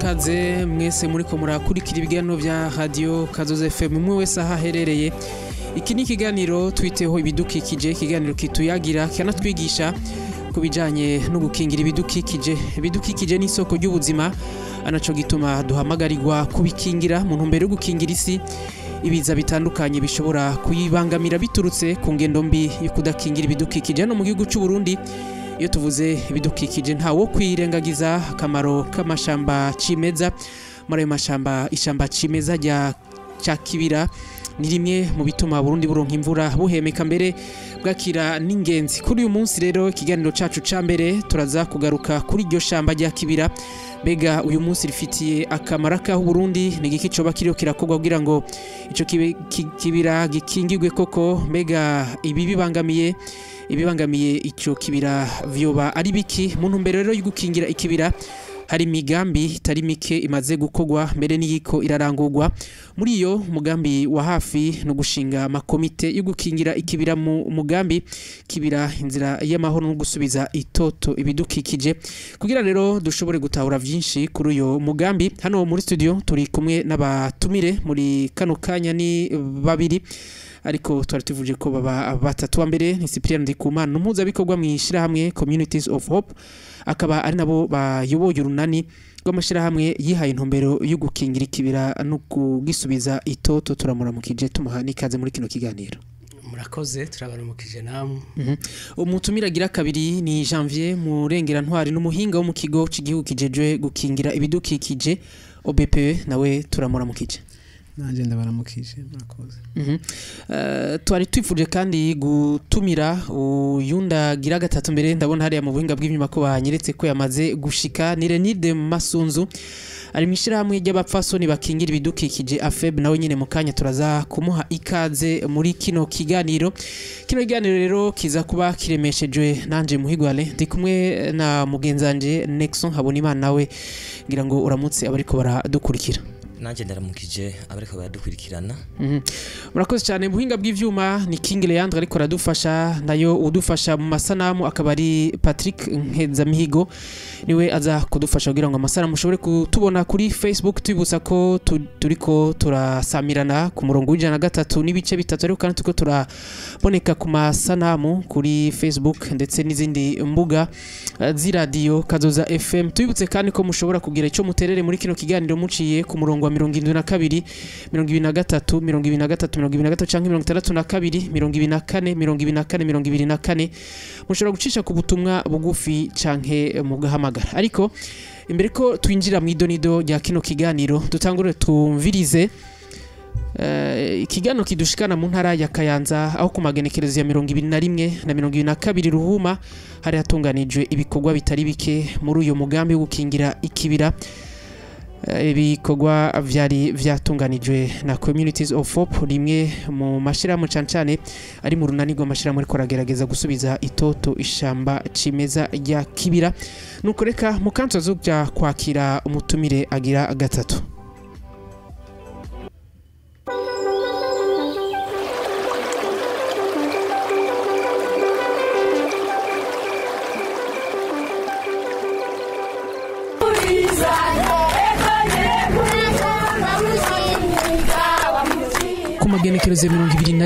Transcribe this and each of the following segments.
Kaze mwese muriko murakurikira ibiganiro vya Radio Kazoza FM, umwe wese aho aherereye. Iki ni ikiganiro twiteho ibidukikije, ikiganiro kituyagira kikanatwigisha ku bijanye no gukingira ibidukikije. Ibidukikije ni isoko ry'ubuzima, anaco gituma duhamagarirwa kubikingira mu ntumbero yo gukingira isi ibiza bitandukanye bishobora kuyibangamira biturutse ku ngendo mbi yo kudakingira ibidukikije. Hano mu gihugu c'u Burundi, iyo tuvuze ibidukikije ntawo kwirengagiza akamaro k'amashamba cimeza. Muri ayo mashamba, ishamba cimeza rya ca Kibira ni rimwe mu bituma Burundi buronka imvura, buhemeka, mbere bwakira n'ingenzi. Kuri uyu munsi rero, ikiganiro cacu ca mbere turaza kugaruka kuri iryo shamba rya Kibira. Mbega uyu munsi rifitiye akamaro kaho Burundi? Ni igiki coba kiriho kirakorwa kugira ngo ico kibira gikingirwe koko? Mbega ibi bibangamiye ico kibira vyoba ari biki? Mu ntumbero rero yo gukingira ikibira, hari imigambi itari mike imaze gukorwa, mbere n'iyiko irarangurwa. Muri iyo mugambi wa hafi no gushinga amakomite yo gukingira ikibira mu mugambi Kibira Inzira y'Amahoro no gusubiza itoto ibidukikije. Kugira rero dushobore gutahura vyinshi kuri uyo mugambi, hano muri studio turi kumwe n'abatumire. Muri kano kanya ni babiri, ariko twari tuvuje ko baba batatu. Wa mbere ni Cyprien Ndikumana, umuhuzabikorwa mu ishirahamwe Communities of Hope, akaba ari nabo bayoboye urunani rw'amashirahamwe yihaye intumbero yo gukingira ikibira no kugisubiza itoto. Turamuramukije, tumuha n'ikaze muri kino kiganiro. Murakoze, turabaramukije namwe. Umutumire agira kabiri ni Janvier Murengera Ntwari, n'umuhinga wo mu kigo c'igihugu kijejwe gukingira ibidukikije, OBPE. Nawe turamuramukije. Nanjye ndabaramukije, murakoze. Twari twifuje kandi gutumira uyundagira gatatu, mbere ndabona hariya mu buhinga bw'ivyuma ko banyeretse ko yamaze gushika, ni Renilde Masunzu, ari mu ishirahamwe ry'abapfasoni bakingira ibidukikije, AFEB. Nawe nyine mu kanya turaza kumuha ikaze muri kino kiganiro. Kino kiganiro rero kiza kuba kiremeshejwe nanje Muhigwale, ndi kumwe na mugenzanje Nexon Habonimana. Nawe ngira ngo uramutse abariko baradukurikira. Nanjye ndaramukije abariko baradukurikirana. Murakoze cyane. Buhinga bw'ivyuma ni King Leandre ariko aradufasha, nayo udufasha mu masanamu akaba ari Patrick Nkezamihigo, niwe aza kudufasha kugira ngo amasanamu ushobore kutubona kuri Facebook. Tubibutsa ko turiko turasamirana ku murongo w'103.3, ariko kandi turiko turaboneka ku masanamu kuri Facebook ndetse n'izindi mbuga z'iradiyo Kazoza FM. Tubibutse kandi ko mushobora kugira icyo muterere muri kino kiganiro muciye ku murongo wa 72 23 23 23 canke 62 24 24 24. Mushobora gucisha ku butumwa bugufi canke mugahamagara. Ariko imbere ko twinjira mu idonido rya kino kiganiro, dutangure tumvirize ikiganiro kidushikana mu ntara ya Kayanza, aho ku magenekerezo ya 21 na 22 Ruhuma hari hatunganijwe ibikorwa bitari bike muri uyu mugambi wo gukingira ikibira. Ibikorwa vyari vyatunganijwe na Communities of Hope, rimwe mu mashirahamwe cane cane ari mu runani rw'amashirahamwe ariko aragerageza gusubiza itoto ishamba cimeza rya Kibira. Nuko reka mukanzo zo kwakira umutumire agira gatatu. Ku magenekerezo ya 21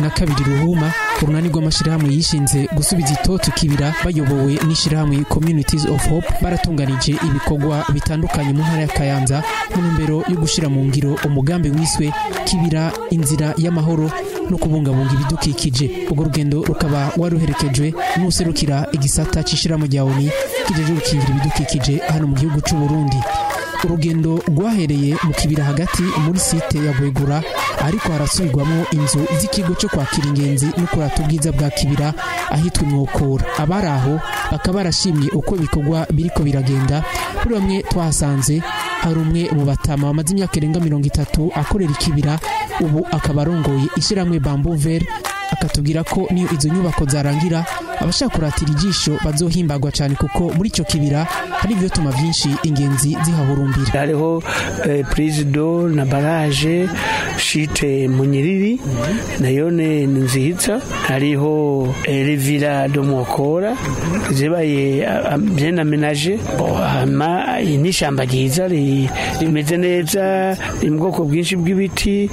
na 22 Ruhuma, urunani rw'amashirahamwe yishinze gusubiza itoto kibira bayobowe n'ishirahamwe Communities of Hope baratunganije ibikorwa bitandukanye mu ntara ya Kayanza mu ntumbero yo gushira mu ngiro umugambi wiswe Kibira Inzira y'Amahoro no kubungabunga ibidukikije. Urwo rugendo rukaba waruherekejwe n'userukira igisata c'ishirahamwe rya ONU kijejwe gukingira ibidukikije hano mu gihugu c'u Burundi. Urugendo rwahereye mu kibira hagati muri site ya Gwegura, ariko harasubirwamo inzu z'ikigo cyo kwakira ingenzi no kurata ubwiza bwa kibira ahitwa Mwokora. Abari aho bakaba barashimye uko ibikorwa biriko biragenda. Kuri bamwe twahasanze hari umwe mu batama bamaze imyaka irenga 30 akorera ikibira, ubu akaba arongoye ishyirahamwe Bamboo Vert, akatubwira ko niyo izo nyubako zarangira abashaka kuratira ijisho bazohimbagwa cyane, kuko muri icyo kibira hari ivyotuma byinshi ingenzi zihahurumbira. Hariho prise d'eau na barrage. shite Munyiriri nayo ni nziza, hariho Revira do Mokora zibaye bien aménagé. Hama n'ishyamba ryiza rimeze neza, riri mu bwoko bwinshi bw'ibiti,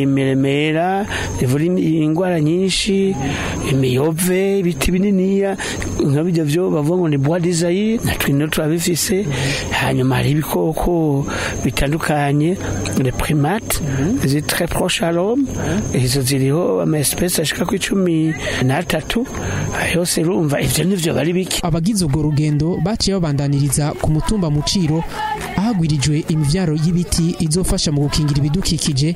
imiremera rivura indwara nyinshi, imiyove, ibiti bininiya nka bijya byo bavuga ngo ni bois de Zaire, natwe no turabifise. Hanyuma hari ibikoko bitandukanye, les primates ziri très proche à l'homme, izo ziriho ama espèces ashika ku 13 yose. Urumva ivyo nivyo bari biki. Abagize urwo rugendo baciye babandaniriza ku mutumba Muciro, ahagwirijwe imivyaro y'ibiti izofasha mu gukingira ibidukikije.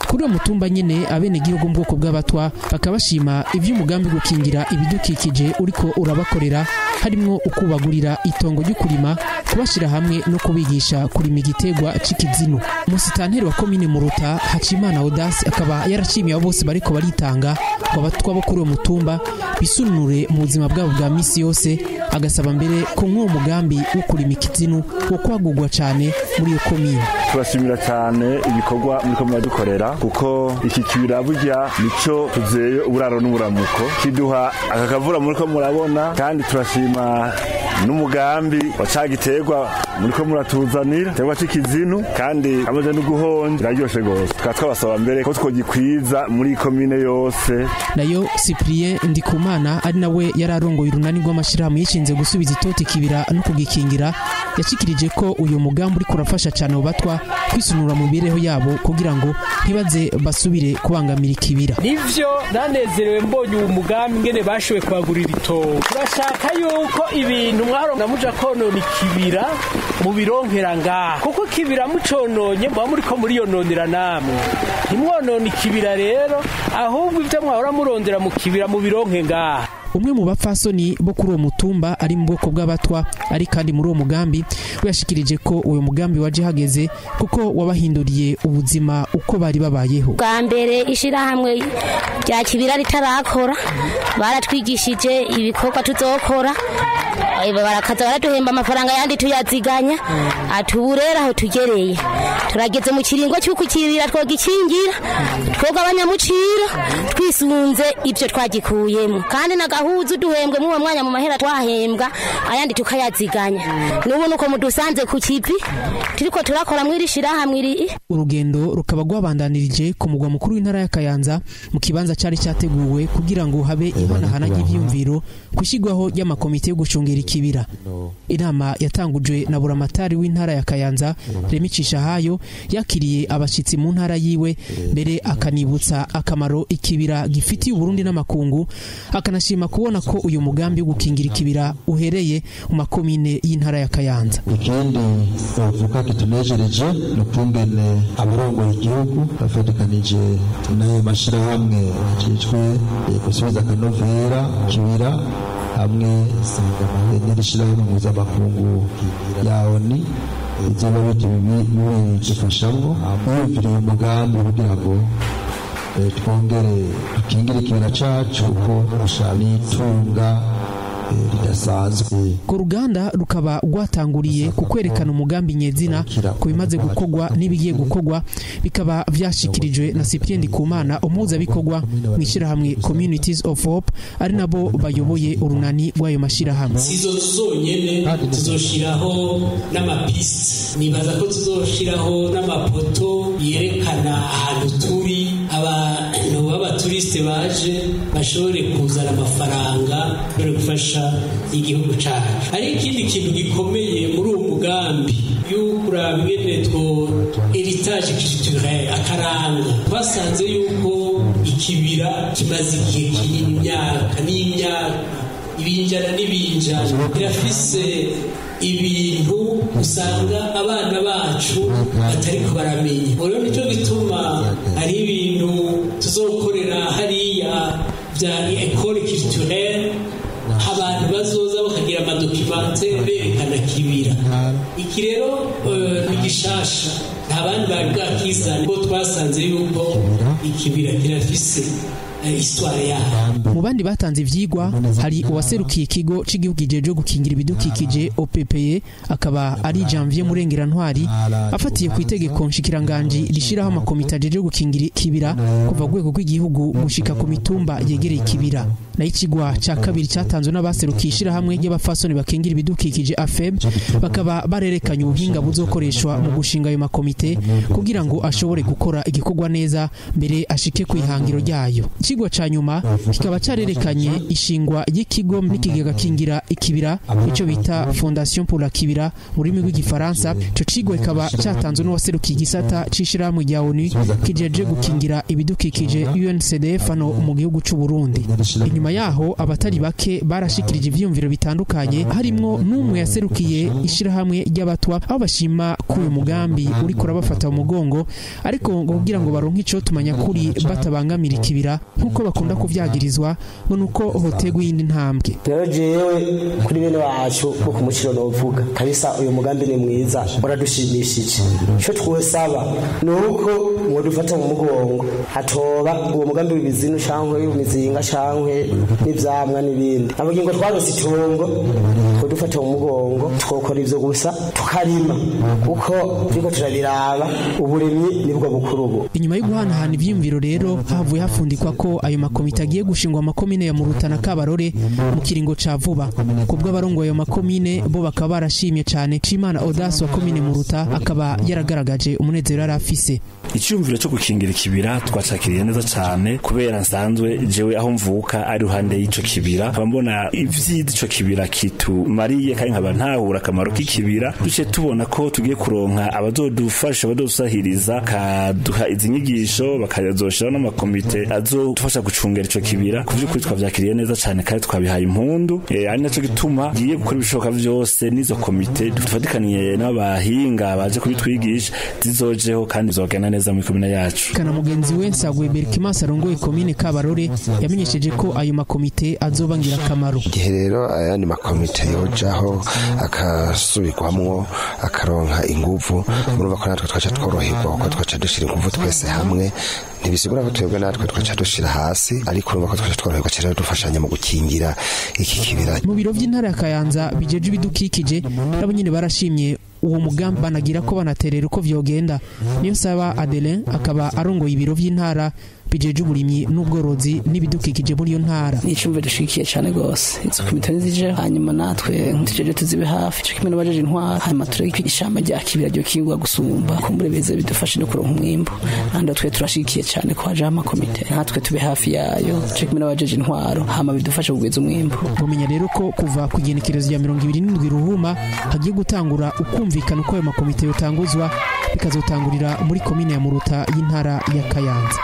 Kuri uwo mutumba nyene, abenegihugu mu bwoko bw'abatwa bakabashima ivy'umugambi gukingira ibidukikije uriko urabakorera, harimwo ukubagurira itongo ryo kurima, kubashira hamwe no kubigisha kurima igiterwa c'ikizinu. Umusitanteri wa komine Muruta, Hacimana Audace, akaba yarashimiye abo bose bariko baritanga ngo abatwa bo kuri uwo mutumba bisununure mu buzima bwabo bwa misi yose, agasaba mbere ko nk'uwo mugambi wo kurima ikizinu wo kwagurwa cane muri iyo komine. Turashimira cyane ibikorwa muriko muradukorera, kuko iki kibira burya nico tuzeye uburaro n'uburamuko, kiduha aka kavura muriko murabona. Kandi turashima n'umugambi wa ca giterwa muriko muratuzanira, giterwa c'ikizinu, kandi amaze no guhonja biraryoshe gose. Tukaba twabasaba mbere ko twogikwiza muri komine yose. Nayo Cyprien Ndikumana, ari nawe yararongoye urunani rw'amashirahamwe yishinze gusubiza itoto ikibira no kugikingira, yashikirije ko uyu mugambi uriko urafasha cyane abo batwa kwisunura mu mibereho yabo kugira ngo ntibaze basubire kubangamira ikibira. Nivyo, nanezerewe mbonye uwo mugambi ngene bashoboye kubagurira itongo. Turashaka yuko ibintu mwaronka muja konona ikibira mubironkera ngaha, kuko ikibira mucononye muba muriko muriyononera namwe. Ntimwonone ikibira rero, ahubwo ivyo mwahora murondera mu kibira mubironke ngaha. Umwe mu bapfasoni bo kuri uwo mutumba ari mu bwoko bw'abatwa, ari kandi muri uwo mugambi, we yashikirije ko uwo mugambi waje hageze kuko wabahinduriye ubuzima uko bari babayeho. Bwa mbere ishirahamwe rya kibira ritarakora, baratwigishije ibikorwa tuzokora, barakaza baraduhemba amafaranga, yandi tuyaziganya. Atuburera aho tugereye, turageze mu kiringo cy'uko ikibira twogikingira twebwe abanyamuciro twisunze ibyo twagikuyemo, kandi nagahuzu duhembwe muri uwo mwanya mu mahera twahembwa, ayandi tukayaziganya. N'ubu nuko mudusanze ku kivi turiko turakora mw'iri shirahamwe iri. Urugendo rukaba rwabandanirije ku mugwa mukuru w'intara ya Kayanza, mu kibanza cari cyateguwe kugira ngo habe ihanahana ry'ivyumviro kushyirwaho ry'amakomite yo gucungera ikibira. Inama yatangujwe na buramatari w'intara ya Kayanza, Remi Cishahayo, yakiriye abashitsi mu ntara yiwe, mbere akanibutsa akamaro ikibira gifitiye Uburundi n'amakungu, akanashima kubona ko uyu mugambi wo gukingira ikibira uhereye mu makomine y'intara ya Kayanza. Ikindi bavuga kitunejereje ni ukungene abarongoye igihugu bafatikanije n'ayo mashirahamwe ajejwe gusubiza akanovera kibira hamwe n'iri shirahamwe mpuzamakungu ya ONU izoba bidufashamwo biyumviriye umugambi kugira ngo twongere dukingire ikibira cacu, kuko n'itunga ridasanzwe. Urwo ruganda rukaba rwatanguriye ku kwerekana umugambi nyezina ku bimaze gukorwa n'ibigiye gukorwa, bikaba vyashikirijwe na Cyprien Ndikumana, umuhuzabikorwa mu ishirahamwe Communities of Hope, ari nabo bayoboye urunani rw'ayo mashirahamwe. Sizo zonyene, tuzoshiraho n'amapiste, nibaza ko tuzoshiraho n'amapoto yerekana ahantu turi, abantu b'abaturisite baje bashobore kuzana amafaranga bashobore gufasha igihugu cyacu. Hari ikindi kintu gikomeye muri uwo mugambi y'ukuraba ingene two héritage culturel, akaranga. Twasanze yuko ikibira kimaze igihe kinini, imyaka n'imyaka, ibinjana n'ibinjana, birafise ibintu usanga abana bacu batariko baramenya. Rero nicyo gituma hari ibintu tuzokorera hariya bya école culturelle, abantu bazoza bakagira amadocumentaire berekana kibira. Iki rero ni gishasha, nta bandi bari bwakizane, ko twasanze yuko ikibira kirafise histoire yaho. Mu bandi batanze ivyigwa hari uwaserukiye ikigo c'igihugu kijejwe gukingira ibidukikije OPPE, akaba ari Janvier Murengera Ntwari, afatiye ku itegeko nshikiranganji rishiraho amakomite ajejwe gukingira ikibira kuva rwego rw'igihugu gushika ku mitumba yegereye ikibira. Nayo ikigwa ca kabiri catanzwe n'abaserukiye ishirahamwe ry'abafasoni bakingira ibidukikije AFEB, bakaba barerekanye ubuhinga buzokoreshwa mu gushinga ayo makomite kugira ngo ashobore gukora igikorwa neza mbere ashike ku ihangiro ryayo. Ikigwa ca nyuma kikaba carerekanye ishingwa ry'ikigo n'ikigega kingira ikibira, ico bita Fondation pour la Kibira mu rurimi rw'igifaransa. Ico cigwa kikaba catanzwe n'uwaserukiye igisata c'ishirahamwe rya ONU kijeje gukingira ibidukikije UNCDF hano mu gihugu c'u Burundi. Inyuma yaho abatari bake barashikirije ivyiyumviro bitandukanye, harimwo n'umwe yaserukiye ishirahamwe ry'abatwa, aho bashima ko uyu mugambi uriko urabafata mu mugongo, ariko ngo kugira ngo baronke ico tumanya kuri batabangamira ikibira nkuko bakunda kuvyagirizwa, ngo nuko hotegwa iyindi ntambwe. Rero jewe kuri bene wacu bo ku muciro novuga kabisa uyu mugambi ni mwiza, uradushimishije. Ico twosaba ni uko mwodufata mu mugongo, hatoba uwo mugambi w'ibizinu canke w'imizinga canke n'ivyamwa n'ibindi. Avuga ngo twarose itongo, twodufata mu mugongo twokora ivyo gusa tukarima, kuko turiko turabiraba uburimyi nibwo bukuru ubu. Inyuma yo guhanahana ivyiyumviro rero havuye hafundikwa ko ayo makomite agiye gushingwa amakomine ya Muruta na Kabarore mu kiringo ca vuba. Kubwo abarongoye ayo makomine bo bakaba barashimye cane. Cimana Audace wa komine Muruta akaba yaragaragaje umunezero yari afise. Icyumviro cyo gukingira ikibira twacakiriye neza cane, kubera nsanzwe jewe aho mvuka ari ruhande y'ico kibira, nkaba mbona ivyiza ico kibira kitumariye, kandi nkaba ntahura akamaro k'ikibira. Duce tubona ko tugiye kuronka abazodufasha, abazodusahiriza, kaduha izi nyigisho, bakazoshira n'amakomite azodufasha gucungera ico kibira. Ku vy'ukuri twavyakiriye neza cane kandi twabihaye impundu, ari naco gituma giye gukora ibishoboka vyose n'izo komite dufatikaniye n'abahinga baje kubitwigisha zizojeho, kandi zogenda neza muri komine yacu. Kana mugenzi we Nsagwe Berkimansi arongoye komine Kabarore yamenyesheje ko ayo makomite azoba ngirakamaro. Igihe rero ayandi makomite yojaho akasubirwamwo akaronka inguvu, murumva ko natwe twaca tworoherwa, kuko twaca dushira inguvu twese hamwe. Ntibisigura ko twebwe natwe twaca dushira hasi, ariko urumva ko twaca tworoherwa cyane, dufashanya mu gukingira iki kibira. Mu biro vy'intara ya Kayanza bijeje ibidukikije nabo nyene barashimye uwo mugambi, banagira ko banaterera uko vyogenda. Niyo saba Adelin akaba arongoye ibiro vy'intara bijeje uburimyi n'ubworozi n'ibidukikije muri iyo ntara. Ni icumvo dushigikiye cyane gose, izo komite nizije, hanyuma natwe tujeje tuzibe hafi, cyo kimwe n'abajeje intwara, hanyuma tureke ishamba rya kibira ryo kingwa gusumba kumbure beze bidufashe no kuronka umwimbo. Kandi twe turashigikiye cyane ko haje amakomite, natwe tube hafi yayo, cyo kimwe n'abajeje intwaro, hama bidufashe kugwiza umwimbo. Bumenya rero ko kuva ku igenekerezo rya 27 Ruhuma hagiye gutangura ukumvikana uko ayo makomite yotanguzwa, bikazotangurira muri komine ya Muruta y'intara ya Kayanza.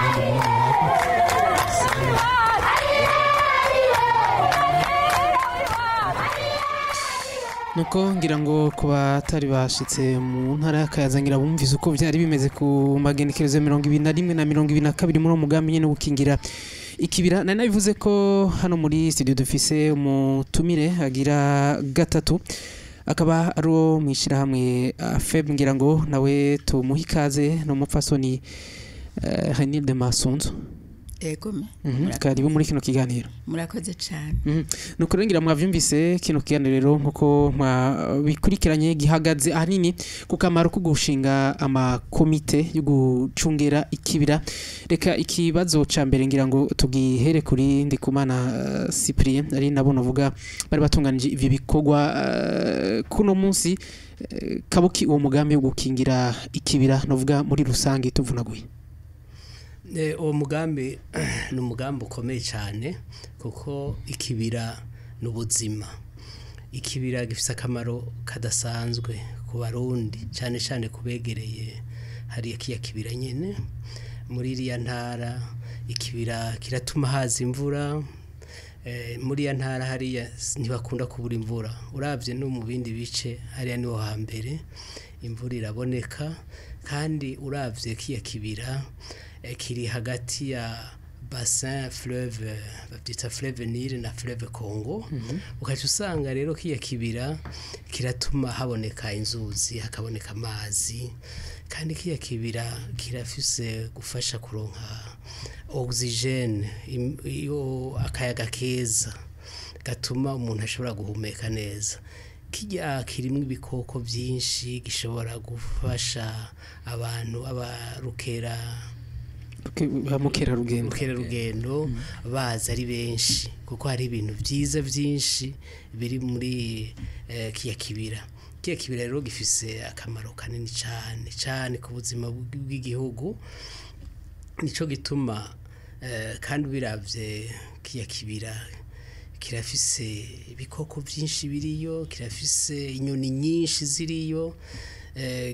Nuko ngira ngo kuba batari bashitse mu ntara ya Kayanza ngira bumvise uko byari bimeze ku magenekerezo ya 21 na 22 muri umugambi nyene gukingira ikibira. Nari nabivuze ko hano muri studio dufise umutumire agira gatatu, akaba ari uwo mwishirahamwe AFEB, ngira ngo nawe tumuhe ikaze, no mupfasoni Renilde Masunzu. Ego me. Karibu muri kino kiganiro. Murakoze cyane. Nuko rero ngira mwavyumvise kino kiganiro rero nkuko mwabikurikiranye gihagaze ahanini ku kamaro ko gushinga amakomite yo gucungera ikibira. Reka ikibazo ca mbere ngira ngo tugihere kuri Ndikumana Cyprien, ari nabo novuga bari batunganije ivyo bikorwa kuno munsi. Kabuki uwo mugambi wo gukingira ikibira novuga muri rusange tuvunaguye. Uwo mugambi ni umugambi ukomeye cyane, kuko ikibira ni ubuzima. Ikibira gifite akamaro kadasanzwe ku Barundi, cyane cyane kubegereye hariya kiya kibira nyene muri iriya ntara. Ikibira kiratuma haza imvura muri ya ntara hariya ntibakunda kubura imvura, uravye no mu bindi bice hariya niho hambere imvura iraboneka. Kandi uravye kiya kibira kiri hagati ya Bassin fleuve, babyita fleuve Nile na fleuve Congo. Ukaca usanga rero kiya kibira kiratuma haboneka inzuzi, hakaboneka amazi, kandi kiya kibira kirafise gufasha kuronka oxygène, iyo akayaga keza gatuma umuntu ashobora guhumeka neza. Kijya kirimo ibikoko byinshi gishobora gufasha abantu abarukera ba mukerarugendo. Mukerarugendo baza ari benshi, kuko hari ibintu byiza byinshi biri muri kiya kibira. Kiya kibira rero gifise akamaro kanini cyane cyane ku buzima bw'igihugu. Nico gituma kandi biravye kiya kibira kirafise ibikoko byinshi biriyo, kirafise inyoni nyinshi ziriyo,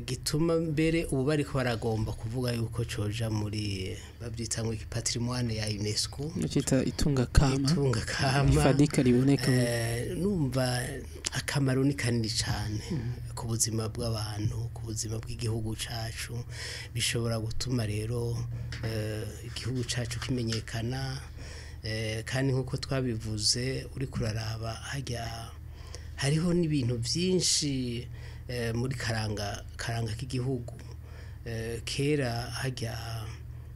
gituma mbere ubu bariko baragomba kuvuga yuko coja muri babyita ngo patrimoine ya UNESCO. Cyita itunga kama. Itunga kama fadika riboneka. Numva akamaro ni kanini cyane ku buzima bw'abantu, ku buzima bw'igihugu cacu. Bishobora gutuma rero igihugu cacu kimenyekana, kandi nkuko twabivuze uri kuraraba hajya hariho n'ibintu byinshi muri karanga k'igihugu. Kera hajya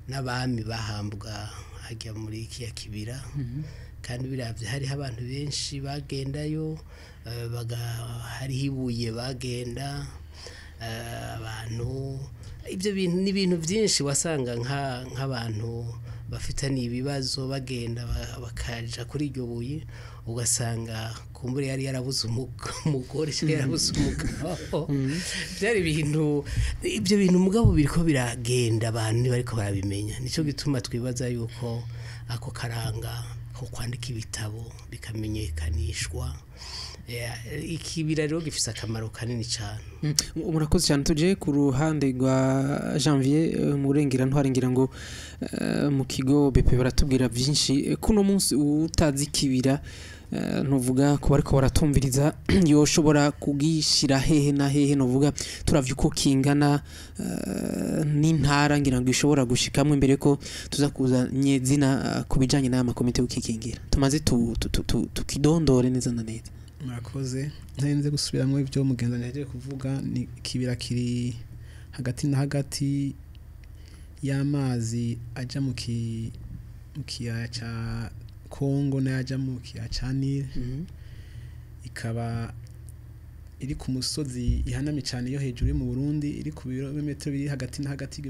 n'abami bahambwa hajya muri kiya kibira, kandi biravye hariho abantu benshi bagendayo, hariho ibuye bagenda abantu. Ibyo bintu ni ibintu byinshi wasanga nk'abantu bafitanye ibibazo bagenda bakaja kuri iryo buye, ugasanga kumbure yari yarabuze umugore cyangwa yarabuze umugabo. Byari ibintu, ibyo bintu mugabo biriko biragenda, abantu bariko barabimenya. Nico gituma twibaza yuko ako karanga ko kwandika ibitabo bikamenyekanishwa. Ikibira rero gifise akamaro kanini cyane. Murakoze cyane. Tuje ku ruhande rwa Janvier Murengera ntwari, ngira ngo mu kigo BP baratubwira byinshi. Kuno munsi utazi ikibira, ntuvuga ko bariko baratumviriza, yoshobora kugishira hehe na hehe? Novuga turavye uko kingana n'intara ngira ngo ishobora gushikamwe, imbere ko tuza kuza nyezina ku bijanye n'aya makomite y'ukikingira, tumaze tukidondore neza na neza. Murakoze. Ntarinze gusubiramo ibyo mugenzi yagiye kuvuga. Ni ikibira kiri hagati na hagati y'amazi aja mu kiyaya ca Kongo n'ayaja mu kiyaya ca Nile. Ikaba iri ku musozi ihanamye cyane yo hejuru yo mu Burundi, iri ku birometero biri hagati na hagati,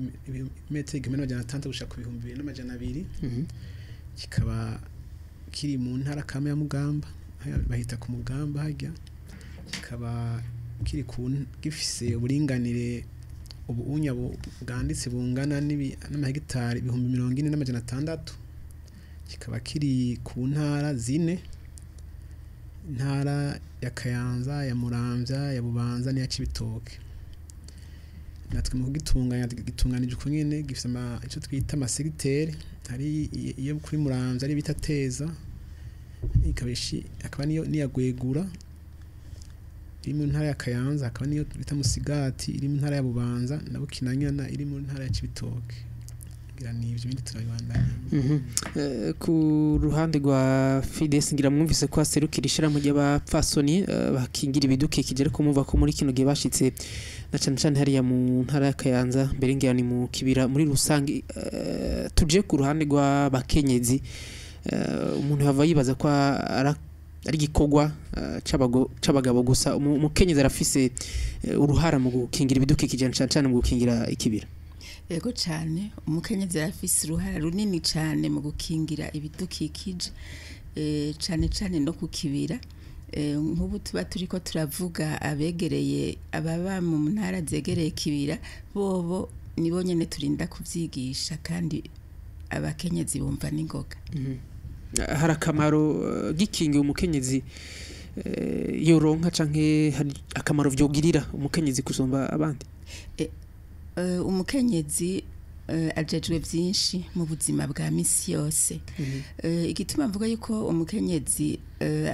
metero 1600 gushika ku 2200. Kikaba kiri mu ntara kama ya Mugamba, bahita ku Mugamba hajya. Kikaba kiri ku gifise uburinganire ubunya bwanditse bungana n'amahegitari 40,600. Kikaba kiri ku ntara zine: intara ya Kayanza, ya Muramvya, ya Bubanza n'iya Cibitoke. Natwe mu kugitunganya gitunganije uko nyene, gifise ico twita amasegiteri. Hari iyo kuri Muramvya ari bita Teza, akaba niyo niyagwegura iri mu ntara ya Kayanza, akaba niyo bita Musigati iri mu ntara ya Bubanza, na Bukinanyana iri mu ntara ya Cibitoke. Ngira ni ivyo, bindi turabibandanya. Ku ruhande rwa Fides, ngira mwumvise ko aserukira ishirahamwe ry'abapfasoni bakingira ibidukikije, ariko muva ko muri kino gihe bashitse na cane cane hariya mu ntara ya Kayanza, mbere ngira ni mu kibira muri rusange. Tuje ku ruhande rw'abakenyezi, umuntu yava yibaza ko ari igikorwa c'abagabo gusa. Umukenyezi arafise uruhara mu gukingira ibidukikije, cane cane mu gukingira ikibira. Yego cyane, umukenyezi arafise uruhara runini cyane mu gukingira ibidukikije, cyane cyane no kukibira. Nk'ubu tuba turiko turavuga abegereye, ababa mu ntara zegereye kibira, bobo nibo nyene turinda kuvyigisha, kandi abakenyezi bumva n'ingoga. Hari akamaro gikingiye umukenyezi yoronka, canke hari akamaro vyogirira umukenyezi kusumba abandi? Umukenyezi ajejwe byinshi mu buzima bwa misi yose. Igituma mvuga yuko umukenyezi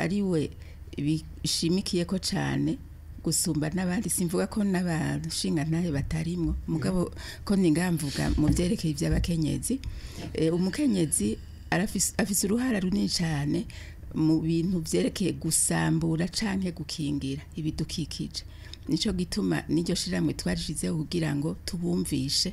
ari we bishimikiye ko cyane, Gusumba n'abandi, simvuga ko n'abashinga ntahe batarimwo, mugabo ko ningamvuga mu byerekeye iby'abakenyezi, umukenyezi afise uruhara runini cyane mu bintu byerekeye gusambura canke gukingira ibidukikije. Nico gituma n'iryo shirahamwe twarishizeho kugira ngo tubumvishe.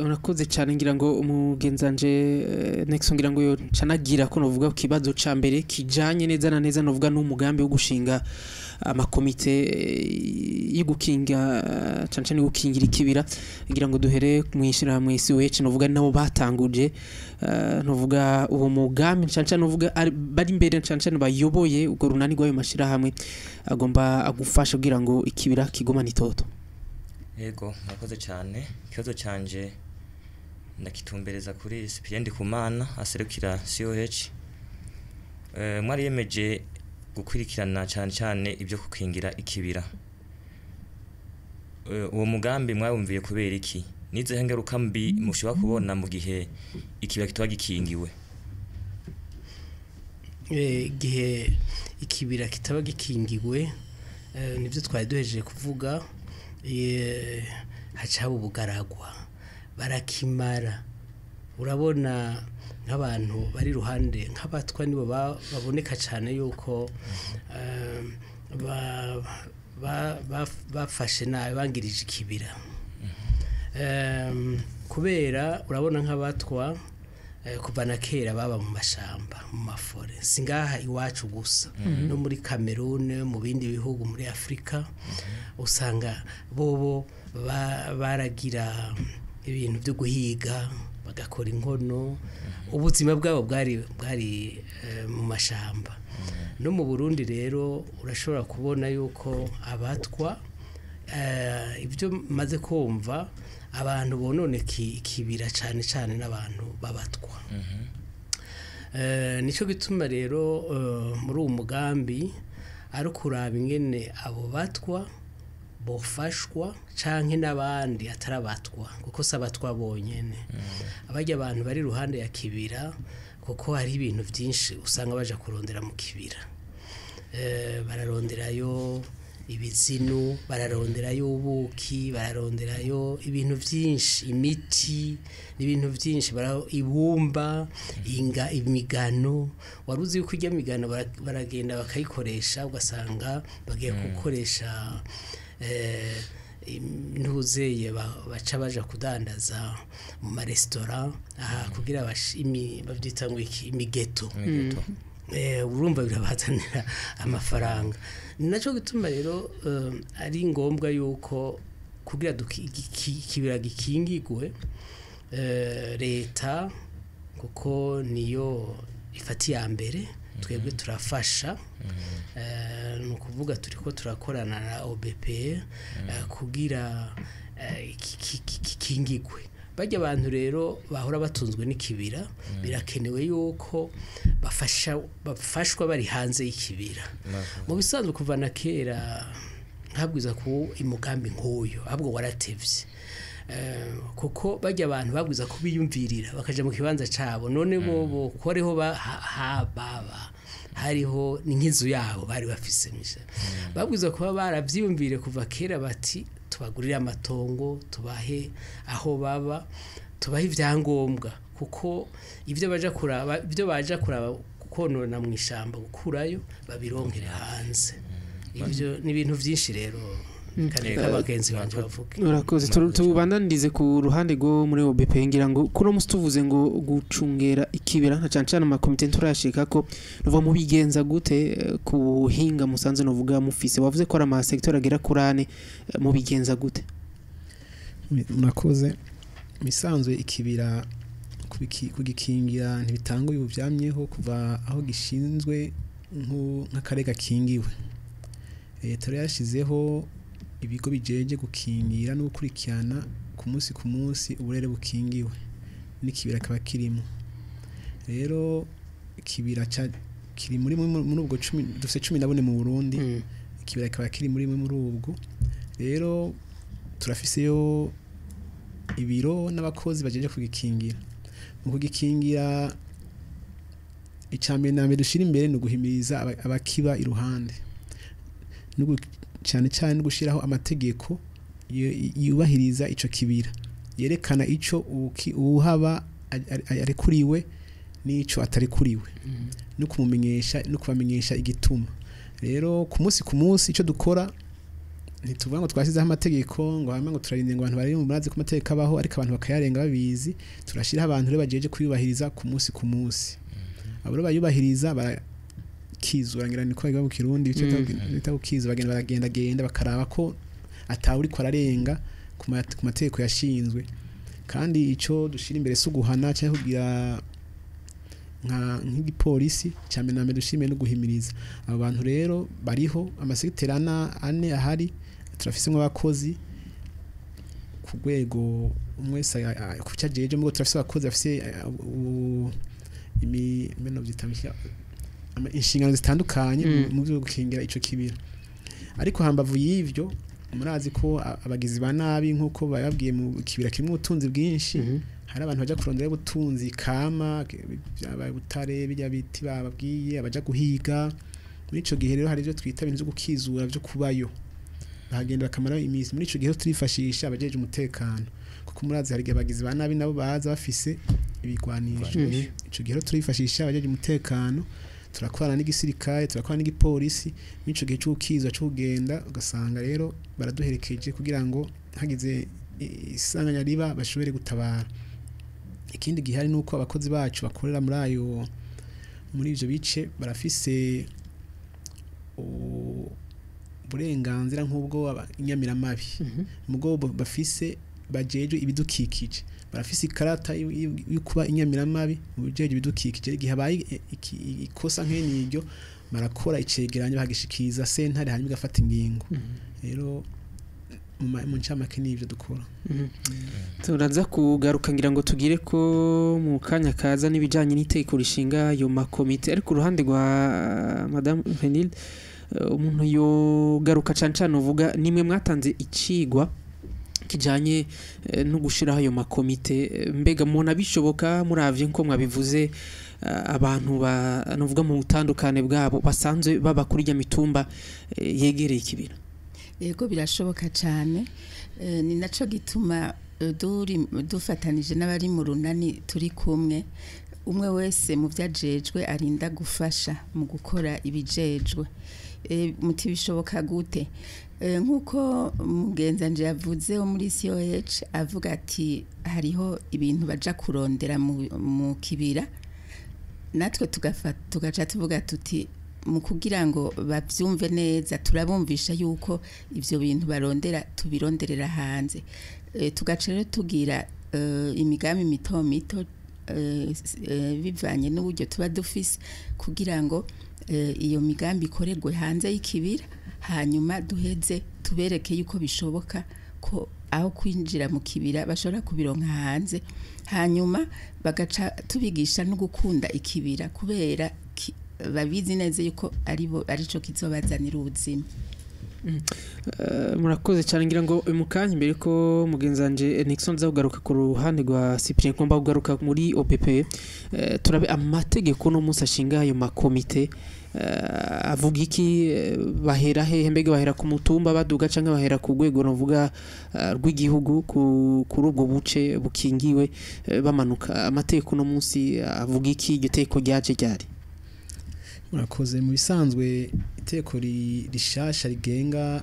Urakoze cyane. Ngira ngo umugenzanje next, ngira ngo yo canagira ko novuga ku kibazo ca mbere kijanye neza na neza novuga n'umugambi wo gushinga amakomite yo gukinga, cane cane gukingira ikibira. Ngira ngo duhere mwishira hamwe COH, novuga nabo batanguje novuga uwo mugambi, cane cane novuga bari imbere, cane cane bayoboye urwo runani rw'ayo mashirahamwe agomba agufasha kugira ngo ikibira kigumane itoto. Yego, murakoze cyane. Ikibazo canje ndakitumbereza kuri Cyprien Ndikumana aserukira COH. Mwariyemeje gukwirikirana cyane cyane ibyo gukingira ikibira. Uwo mugambi mwawumviye kubera iki? Nizihe ngaruka mbi mushobora kubona mu gihe ikibira kitaba gikingiwe? Igihe ikibira kitaba gikingiwe, nibyo twari duhejeje kuvuga, haca haba ubugaragwa, barakimara. Urabona nk'abantu bari iruhande, nk'abatwa, nibo baboneka cyane yuko bafashe nabi, bangirije ikibira. Kubera urabona nk'abatwa, kuva na kera baba mu mashamba, mu ma forêts, si ngaha iwacu gusa, no muri Cameroon, mu bindi bihugu muri Afurika, usanga bobo baragira ibintu byo guhiga, bagakora inkono. Ubuzima bwabo bwari mu mashamba. No mu Burundi rero urashobora kubona yuko abatwa, ibyo maze kumva, abantu bonone ikibira cyane cyane n'abantu babatwa. Nicyo gituma rero muri uwo mugambi ari ukuraba ingene abo batwa bofashwa canke n'abandi atari abatwa, kuko si abatwa bonyene, abarya abantu bari iruhande ya kibira, kuko hari ibintu byinshi usanga baja kurondera mu kibira. Bararonderayo ibizinu, bararonderayo ubuki, bararonderayo ibintu byinshi, imiti n'ibintu byinshi, ibumba, inga, imigano. Wari uzi yuko ijya migano baragenda bakayikoresha, ugasanga bagiye gukoresha ntuzeye, baca baja kudandaza mu maresitora aha kugira babyita ngo iki, imigeto. Imigeto. Urumva birabazanira amafaranga. Ni nacyo gituma rero ari ngombwa yuko kugira ikibira gikingigwe, leta, kuko niyo ifata iya mbere, twebwe turafasha. Ni ukuvuga turiko turakorana na OBP kugira gikingigwe. Bajya abantu rero bahora batunzwe n'ikibira, birakenewe yuko bafashwa bari hanze y'ikibira. Mu bisanzwe kuva na kera ntabwiza ku umugambi nk'uyu, ahubwo waratevye. Kuko bajya abantu babwiza kubiyumvirira bakaja mu kibanza cabo. None bobo ko ariho baba hariho ni nk'inzu yabo bari bafise misha, babwiza kuba baravyiyumvire kuva kera, bati tubagurire amatongo, tubahe aho baba, tubahe ibyangombwa, kuko ibyo baja kuraba konona mu ishamba, gukurayo, babironkere hanze. Ibyo ni ibintu byinshi rero, kandi abagenzi banje bavuge. Urakoze. Tubandanirize ku ruhande rwo muri OBP. Ngira ngo kuno musi tuvuze ngo gucungera ikibira na cane cane amakomite nturashika ko nuva mubigenza gute, ku buhinga musanze novuga mufise? Wavuze ko ari ama secteur agera kuri ane, mubigenza gute? Murakoze. Misanzwe ikibira kugikingira ntibitanga ubu, byamyeho kuva aho gishinzwe nk'akarere gakingiwe. Leta rero yashyizeho ibigo bijeje gukingira no gukurikirana ku munsi ku munsi uburere bukingiwe, n'ikibira kaba kirimo. Rero ikibira kiri muri ubwo 10, dufite 14 mu Burundi, ikibira kaba kiri muri ubwo. Rero turafiseyo ibiro n'abakozi bajeje kugikingira. Mu kugikingira Icambere na mbere dushira imbere ni uguhimiriza abakiba iruhande, cyane cyane no gushiraho amategeko yubahiriza ico kibira, yerekana ico uwuhaba arekuriwe n'ico atarekuriwe, no kumumenyesha no kubamenyesha igituma. Rero ku munsi ku munsi ico dukora, ntituvuga ngo twashyizeho amategeko ngo hanyuma ngo turarinde ngo abantu bari mu murazi ko amategeko abaho, ariko abantu bakayarenga babizi. Turashyiraho abantu rero bajeje kuyubahiriza ku munsi ku munsi. Abo rero bayubahiriza barakizura, ngira niko bivuga mu Kirundi, icyo bita gukizura. Bagenda baragenda genda bakaraba ko atawuriko ararenga ku mategeko yashinzwe. Kandi ico dushira imbere si uguhana cyangwa kugira nk'igipolisi. Cyane na mbere dushimiye no guhimiriza abo bantu. Rero bariho amasegiteri ane ahari, turafise abakozi ku rwego umwe wese ku cyo ajeje, mugo turafise abakozi bafise meno byita inshingano zitandukanye mu byo gukingira ico kibira. Ariko hambavu y'ivyo, murazi ko abagizi ba nabi, nk'uko bababwiye, mu kibira kirimo ubutunzi bwinshi, hari abantu baja kurondera ubutunzi kama byabaye butare, bijya biti bababwiye, abaja guhiga. Muri ico gihe rero hari ibyo twita ibintu byo gukizura, byo kubayo, bahagenda bakamara iminsi. Muri ico gihe turifashisha abajeje umutekano, kuko murazi hari igihe abagizi ba nabi nabo baza bafise ibigwanisho. Ico gihe rero turifashisha abajeje umutekano, turakorana n'igisirikare, turakorana n'igipolisi. Muri ico gihe c'ukiza cyo kugenda, ugasanga rero baraduherekeje kugira ngo hagize isanganya riba bashobore gutabara. Ikindi gihari nuko abakozi bacu bakorera muri ayo, muri ivyo bice, barafise uburenganzira nk'ubwo inyamiramabi, mubwo bafise bajejwe ibidukikije. Barafise ikarata yo kuba inyamiramabi mu bijejwe ibidukikije. Igihe habaye ikosa nk'iryo, barakora icegeranyo bagishikiriza sentare, hanyuma igafata ingingo. Rero mu ncamake n'ivyo dukora. Turaza kugaruka, ngira ngo tugire ko mu kanya kaza n'ibijanye n'iteko rishinga ayo makomite. Ariko uruhande rwa Madame Renil, umuntu yogaruka cane cane uvuga nimwe mwatanze icigwa kijanye no gushiraho ayo makomite. Mbega mubona bishoboka, muravye nko mwabivuze, abantu ba nuvuga mu butandukane bwabo basanzwe baba kuri rya mitumba yegereye ikibira? Yego, birashoboka cyane. Ni naco gituma duri dufatanije n'abari mu runani turi kumwe, umwe wese mu vyajejwe arinda gufasha mu gukora ibijejwe. Muti bishoboka gute? Nk'uko mugenzanje yavuze wo muri COH, avuga ati hariho ibintu baja kurondera mu kibira, natwe tugafata tugaca tuvuga tuti mu kugira ngo bavyumve neza turabumvisha yuko ivyo bintu barondera tubironderera hanze. Tugaca rero tugira imigambi mito mito bivanye n'uburyo tuba dufise, kugira ngo iyo migambi ikorerwe hanze y'ikibira, hanyuma duheze tubereke yuko bishoboka ko aho kwinjira mu kibira bashobora kubironka hanze. Hanyuma bagaca tubigisha no gukunda ikibira, kubera babizi neza yuko aribo arico kizobazanira ubuzima. Murakoze cyane. Ngira ngo mu kanya, mbere ko mugenzanje Nixon aza kugaruka ku ruhande rwa Cyprien, ngomba kugaruka muri OPP, turabe amategeko no munsi ashinga ayo makomite avuga iki? Bahera hehe? Mbega bahera ku mutumba baduga, canke bahera ku rwego novuga rw'igihugu kuri ubwo buce bukingiwe bamanuka? Amategeko no munsi avuga iki? Iryo tegeko ryaje ryari? Murakoze. Mu bisanzwe iteko rishasha rigenga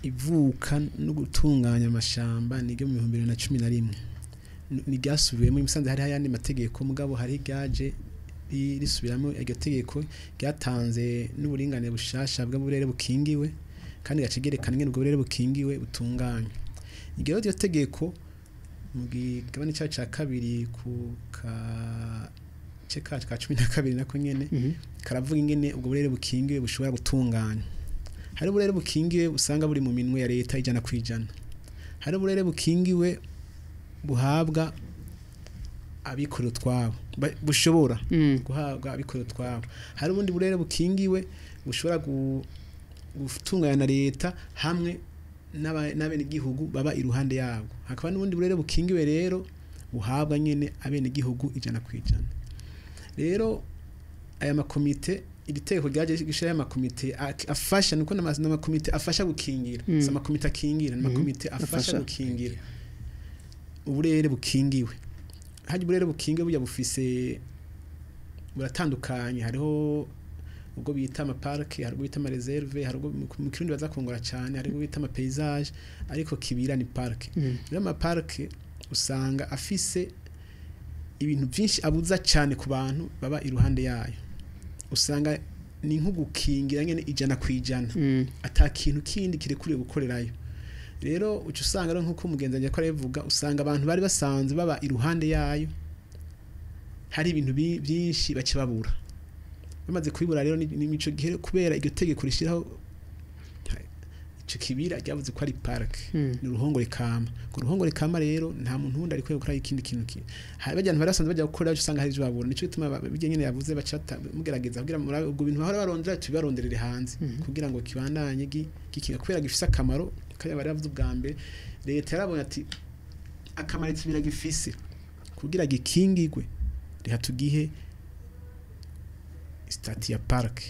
ivuka no gutunganya amashamba ni ryo mu 2011, ni ryasubiwemo. Imisanze hari ayandi mategeko, mugabo hari ryaje risubiramo iryo tegeko, ryatanze n'uburinganire bushasha bw'uburere bukingiwe, kandi gace gerekana ingene ubwo burere bukingiwe butunganywa. Iryo tegeko mu gigabane cyayo ca kabiri ku ka ka 12 nako nyene karavuga ingene ubwo burere bukingiwe bushobora gutunganywa. Hari uburere bukingiwe usanga buri mu minwe ya leta 100%. Hari uburere bukingiwe buhabwa abikorera utwabo, bushobora guhabwa abikorera utwabo. Hari ubundi burere bukingiwe bushobora gutunganya na leta hamwe n'abenegihugu baba iruhande yabwo. Hakaba n'ubundi burere bukingiwe rero buhabwa nyene abenegihugu 100%. Rero aya makomite, iri tegeko ryaje gishira aya makomite afasha, nuko n'amakomite afasha gukingira, si amakomite akingira, ni amakomite afasha gukingira uburere bukingiwe. Hajya uburere bukingiwe burya bufise buratandukanye, hariho ubwo bita amaparke, hari ubwo bita amareserve, hari ubwo mu Kirundi baza kongora cyane, hari ubwo bita amapaysage, ariko kibira ni parke. Rero amaparke usanga afise ibintu byinshi abuza cyane ku bantu baba iruhande yayo, usanga ni nko gukingira nyene 100%, ata kintu kindi kirekuriye gukorerayo. Rero uca usanga rero nkuko umugenzi wanjye ko arabivuga, usanga abantu bari basanzwe baba iruhande yayo hari ibintu byinshi baca babura. Bamaze kubibura rero ni mico gihe kubera iryo tegeko rishiraho ico kibira ryavuze ko ari park, ni uruhongore kama. Ku ruhongore kama rero nta muntu wundi ariko gukora ikindi kintu ki hari bajya bari basanzwe bajya gukora, usanga hari ivyo babura. Nico gituma bijye nyene yavuze baca mugerageza kugira murabe ubwo bintu bahora barondera tubibaronderere hanze, kugira ngo kibandanye gikinga kubera gifise akamaro. Kaya bari bavuze ubwa mbere, leta yarabonye ati akamaro kibira gifise kugira gikingigwe, reka tugihe stati ya park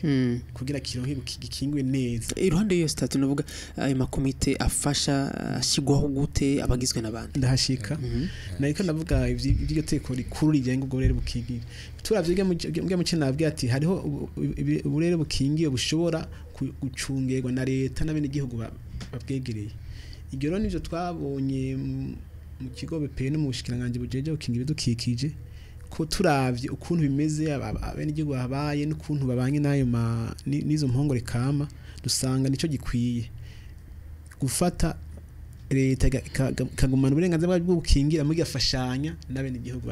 kugira kironke gikingwe neza. Iruhande y'iyo stati navuga ayo makomite afasha ashigwaho gute, abagizwe n'abandi? Ndahashika. Nariko ndavuga ivy'iryo teko rikuru rigenga ubwo burere bukingiye. Turavye mu kinabwiye ati hariho uburere bukingiye bushobora gucungerwa na leta n'abenegihugu babwegereye. Iryo rero nivyo twabonye mu kigo BPN no mu bushikiranganje bujeje gukingira ibidukikije, ko turavye ukuntu bimeze abenegihugu babaye n'ukuntu babanye n'ayo n'izo mpongore kama, dusanga nico gikwiye gufata leta ikagumana uburenganzira bwo gukingira mu gafashanya n'abenegihugu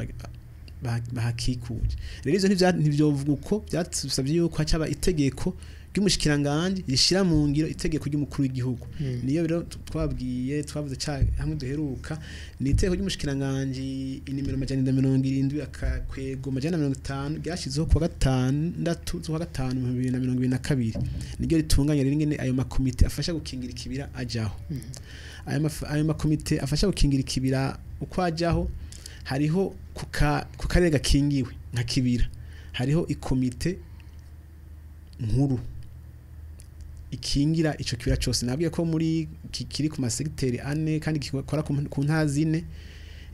bahakikuje. Rero ivyo ntivyovuga uko byatusabye yuko hacaba itegeko ry'umushikiranganje rishira mu ngiro itegeko ry'umukuru w'igihugu. Niyo rero twabwiye twavuze hamwe duheruka, ni itegeko ry'umushikiranganje inimero 170 akakwego 150 ryashizeho kuwa 6 z'ukwa 5 2022, niryo ritunganya rero ingene ayo makomite afasha gukingira ikibira ajaho. Ayo makomite afasha gukingira ikibira uko ajaho, hariho ku karere gakingiwe nka kibira hariho ikomite nkuru ikingira ico kibira cyose. Nabwiye ko muri kiri ku masegiteri 4 kandi gikora ku ntara 4.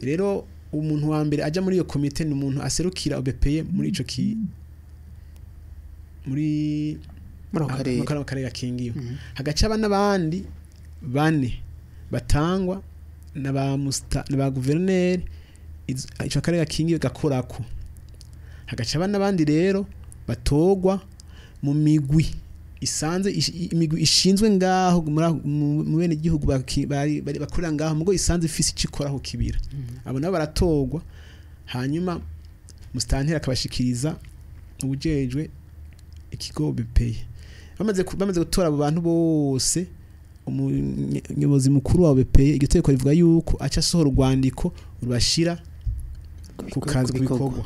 Rero umuntu wa mbere aja muri iyo komite ni umuntu aserukira OBPE muri ico muri karere gakingiwe. Hagaca n'abandi bane batangwa na ba guverineri ico karere gakingiwe gakorako. Hagaca n'abandi rero batogwa mu migwi isanze imigwi ishinzwe ngaho mu bene gihugu bari bakorera ngaho mugo isanze ifisi icikoraho kibira. Abo nabo baratogwa, hanyuma mustantera akabashikiriza ubujejwe ikigo BPE. Bamaze gutora abo bantu bose, umuyobozi mukuru wa BPE iryo tegeko rivuga yuko aca asohora urwandiko rubashira ku kazi bikorwa,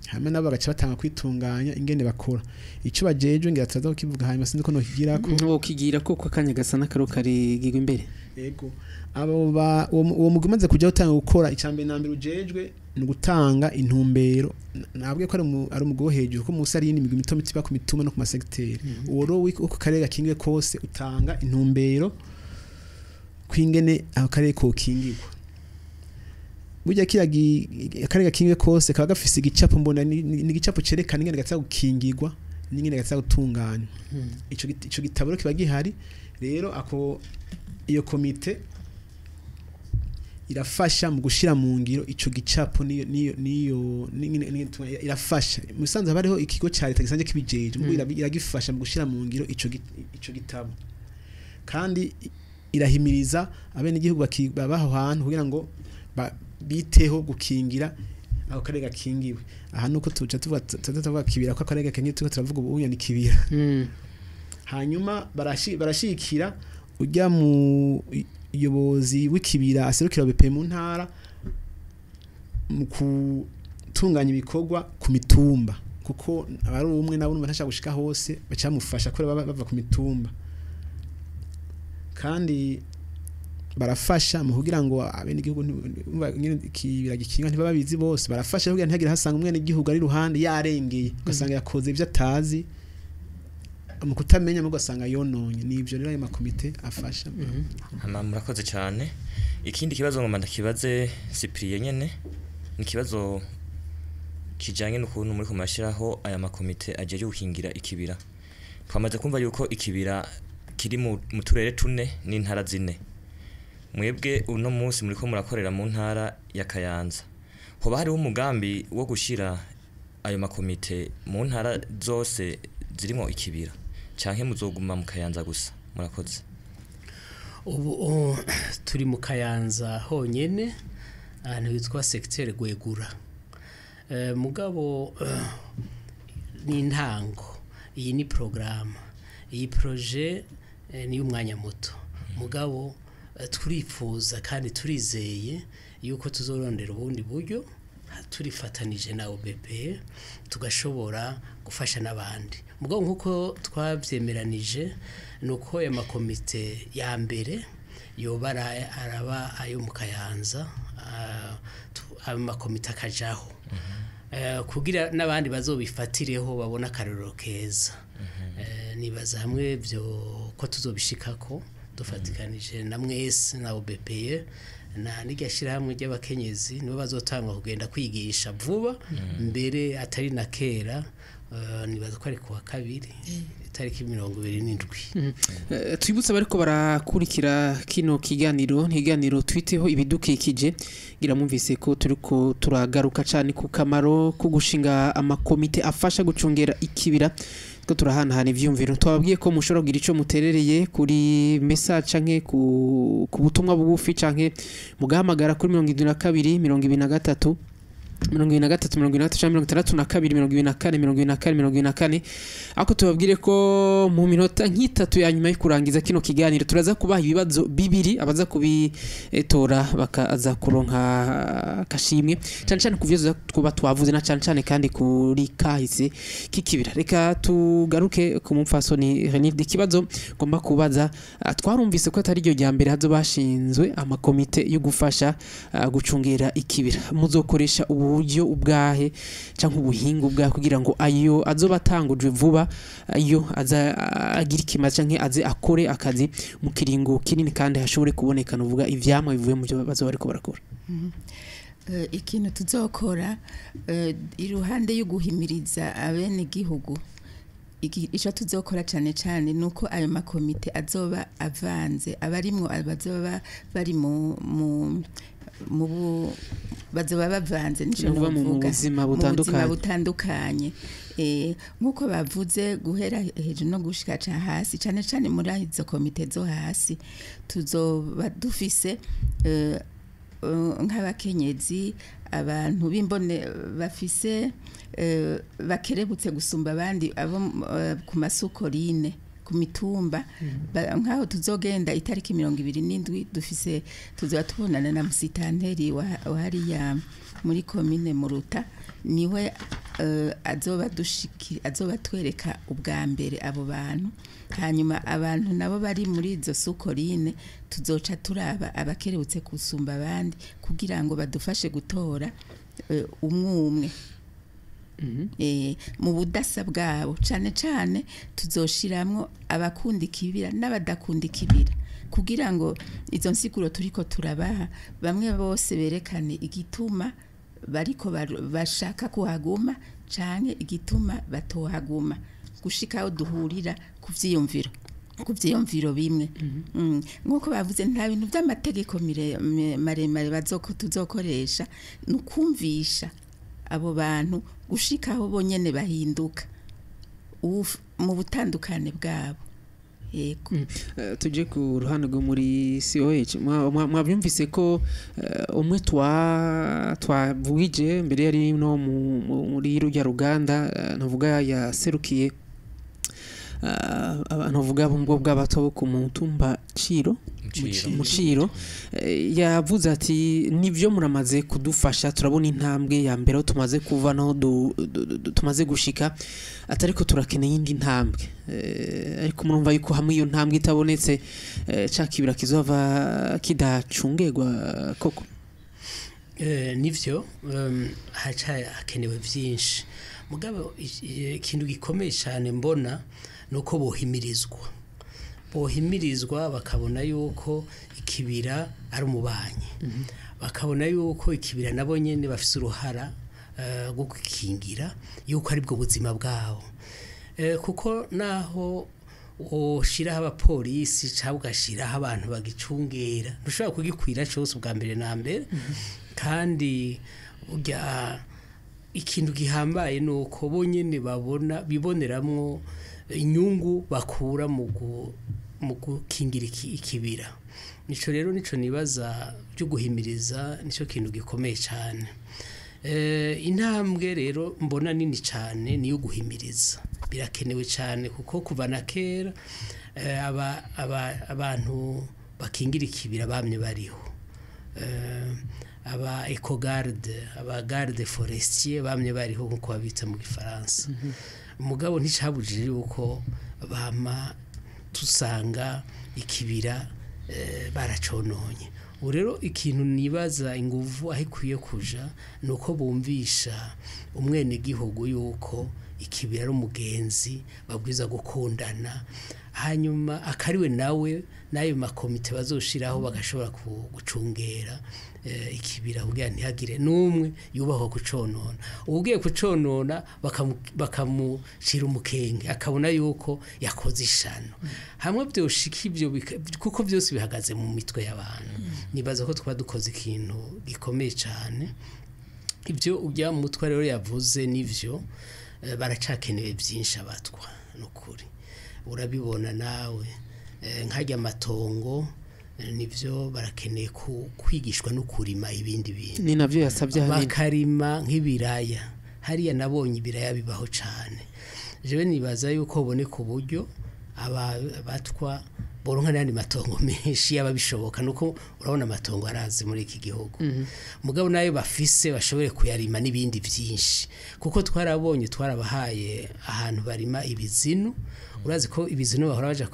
hama nabo bagaca batanga kwitunganya ingene bakora ico bajeje. Ngira turaza kukivuga hanyuma, sinzi ko nokigira ko wokigira ko kwa kanya gasa n'akaro kare gigwa imbere. Yego, abo uwo mugwi umaze kujya utanga gukora, icambere na mbere ujejwe ni gutanga intumbero. Nabwiye ko ari umugwi wo hejuru, ko musi ari imigwi mito mito iba ku mituma no ku masegiteri. Uwo rero uko karere gakingiwe kose utanga intumbero kwingene aho karere kokingirwa. Burya kira akarere gakingiwe kose kaba gafise igicapo, mbona ni igicapo cerekana ingene gatsa gukingirwa n'ingene gatsa gutunganywa. Ico gitabo kiba gihari. Rero ako iyo komite irafasha mu gushira mu ngiro ico gicapo, niyo irafasha. Musanze hariho ikigo ca leta gisanzwe kibijeje, mu iragifasha mu gushira mu ngiro ico gitabo, kandi irahimiriza abenegihugu babaho hantu kugira ngo biteho gukingira ako karere gakingiwe. Aha nuko tuca tuvuga kibira ko akarere gakingiwe, tuko turavuga ubunya ni kibira. Hanyuma barashikira ujya mu yobozi w'ikibira aserukira BP mu ntara mu gutunganya ibikorwa ku mitumba, kuko abari umwe nabo ntashaka gushika hose, bacamufasha ko bava ku mitumba. Kandi Barafasha mu kugira ngo abenegihugu nyene ikibira gikinga ntibababizi bose, barafasha kugira ntihagire hasanga umwene gihugu ari ruhande yarengeye, ugasanga yakoze ivyo atazi mu kutamenya, mu ugasanga yononye. Nivyo rero ayo makomite afasha. Hama murakoze cyane. Ikindi kibazo ngoma ndakibaze Cyprien nyene, ni ikibazo kijanye n'ukuntu muri kumashiraho aya makomite ajeje gukingira ikibira. Twamaze kumva yuko ikibira kiri mu turere tune n'intara zine. Mwebwe uno munsi muriko murakorera mu ntara ya Kayanza, hoba hariho umugambi wo gushira ayo makomite mu ntara zose zirimo ikibira, canke muzoguma mu Kayanza gusa? Murakoze. Ubu turi mu Kayanza honyene, ahantu hitwa secteur Gwegura. Mugabo ni intango, iyi ni programme, iyi projet ni umwanya muto, mugabo turifuza kandi turizeye yuko tuzorondera ubundi buryo turifatanije na OBP, tugashobora gufasha n'abandi. Mugabo nkuko twavyemeranije, nuko aya makomite ya mbere yoba araba ayo mu Kayanza, ayo makomite akajaho kugira n'abandi bazobifatireho babona akarorero keza. Nibaza hamwe byo ko tuzobishikako dufatikanije na mwese na OBPE na n'irya shyirahamwe ry'abakenyezi, nibo bazotangwa kugenda kwigisha vuba mbere atari na kera. Nibaza ko ari kuwa kabiri itariki 27. Twibutse abariko barakurikira kino kiganiro, ntiganiro twiteho ibidukikije. Ngira mwumvise ko turiko turagaruka cyane ku kamaro ko gushinga amakomite afasha gucungera ikibira, ko turahanahana ivyumviro. Twababwiye ko mushobora kugira ico muterereye kuri message canke ku butumwa bugufi, canke mugahamagara kuri 72 23 73 73 62 24 24 24. Ako tubabwire ko mu minota nk'itatu ya nyuma yo kurangiza kino kiganiro turaza kubaha ibibazo bibiri, abaza kubitora bakaza kuronka akashimwe, cyane cyane ku byo kuba twavuze na cyane cyane kandi kuri kahise k'ikibira. Reka tugaruke ku mupfasoni Renilde. Ikibazo ngomba kubaza, twarumvise ko atari ryo rya mbere hazo bashinzwe amakomite yo gufasha gucungera ikibira. Muzokoresha uburyo ubwahe canke ubuhinga ubwahe kugira ngo ayo azoba atangujwe vuba ayo aza agira ikimazi canke aze akore akazi mu kiringo kinini, kandi hashobore kuboneka nuvuga ivyamwa bivuye mu byo bazoba bariko barakora? Ikintu tuzokora iruhande yo guhimiriza abenegihugu, ico tuzokora cane cane nuko ayo makomite azoba avanze, abarimwo abazoba bari mu mu mu bu- bazoba bavanze, nico Nukuvuga mu novuga. buzima Mu butandukanye. buzima butandukanye. Nk'uko bavuze, guhera hejuru no gushika ca hasi, cane cane muri izo komite zo hasi tuzoba dufise nk'abakenyezi, abantu b'imbone bafise bakerebutse gusumba abandi, abo ku masukorine, ku mitumba. Nk'aho tuzogenda itariki 27, dufise tuzoba tubonana na musitanteri wa hariya muri komine Muruta, niwe azoba dushiki, azoba twereka ubwa mbere abo bantu. Hanyuma abantu nabo bari muri izo sous-collines tuzoca turaba abakerebutse gusumba abandi kugira ngo badufashe gutora umwe umwe mu budasa bwabo. Cane cane tuzoshiramwo abakunda ikibira n'abadakunda ikibira, kugira ngo izo nsiguro turiko turabaha, bamwe bose berekane igituma bariko bashaka kuhaguma canke igituma batohaguma, gushika aho duhurira ku vyiyumviro bimwe. Nk'uko bavuze, nta bintu by'amategeko maremare bazoko tuzokoresha, ni ukumvisha abo bantu gushika aho bonyene bahinduka mu butandukane bwabo, yego. Tuje ku ruhande rwo muri COH. Mwabyumvise ko umwe twavugije mbere yari no muri rujya ruganda, navuga yaserukiye abantu, bavuga bo bw'abato bo ku mutumba Ciro. Muciro yavuze ati nivyo muramaze kudufasha, turabona intambwe ya mbere aho tumaze kuva naho tumaze gushika, atariko turakeneye indi ntambwe. Ariko murumva yuko hamwe iyo ntambwe itabonetse ca kibira kizova kidacungerwa koko. Nivyo hakenewe vyinshi, mugabo ikintu gikomeye cyane mbona nuko bohimirizwa bakabona yuko ikibira ari umubanyi, bakabona yuko ikibira nabo nyene bafise uruhara rwo gukingira, yuko ari bwo buzima bwabo. Kuko naho ushiraho abapolisi cyangwa ugashiraho abantu bagicungera, ntushobora kugikwira cyose ubwa mbere na mbere. Kandi burya ikintu gihambaye nuko bonyene babona biboneramwo inyungu bakura mu gukingira ikibira. Nico rero nico nibaza byo guhimiriza, nico kintu gikomeye cyane. Intambwe rero mbona nini cyane niyo guhimiriza, birakenewe cyane kuko kuva na kera abantu bakingira ikibira bamye bariho. Aba ecogarde, aba garde forestier bamye bariho nkuko babita mu Gifaransa. Mugabo nticabujije yuko bama tusanga ikibira baracononye. Ubu rero ikintu nibaza inguvu aho ikwiye kuja nuko bumvisha umwene gihugu yuko ikibira ari umugenzi babwiza gukundana, hanyuma akariwe nawe n'ayo makomite bazoshiraho bagashobora gucungera ikibira kugira ntihagire n'umwe yubahwa kuconona. Ugiye kuconona bakamucira umukenge akabona yuko yakoze ishano. Hamwe byoshika ibyo kuko byose bihagaze mu mitwe y'abantu. Nibaza ko twaba dukoze ikintu gikomeye cyane. Ibyo ujya mu mutwe rero yavuze nivyo, baracakenewe byinshi abatwa nukuri. Urabibona nawe nkajya amatongo nivyo barakeneye kwigishwa no kurima ibindi bintu. Ni navyo yasabye hanini bakarima nk'ibiraya. Hariya nabonye ibiraya bibaho cyane. Jewe nibaza yuko boneka uburyo abatwa boronka n'andi matongo menshi yababishoboka, nuko urabona amatongo arazi muri iki gihugu. Mugabo nayo bafise bashobore kuyarima n'ibindi byinshi, kuko twarabonye twarabahaye ahantu barima ibizinu. Urazi ko ibizinu bahora baja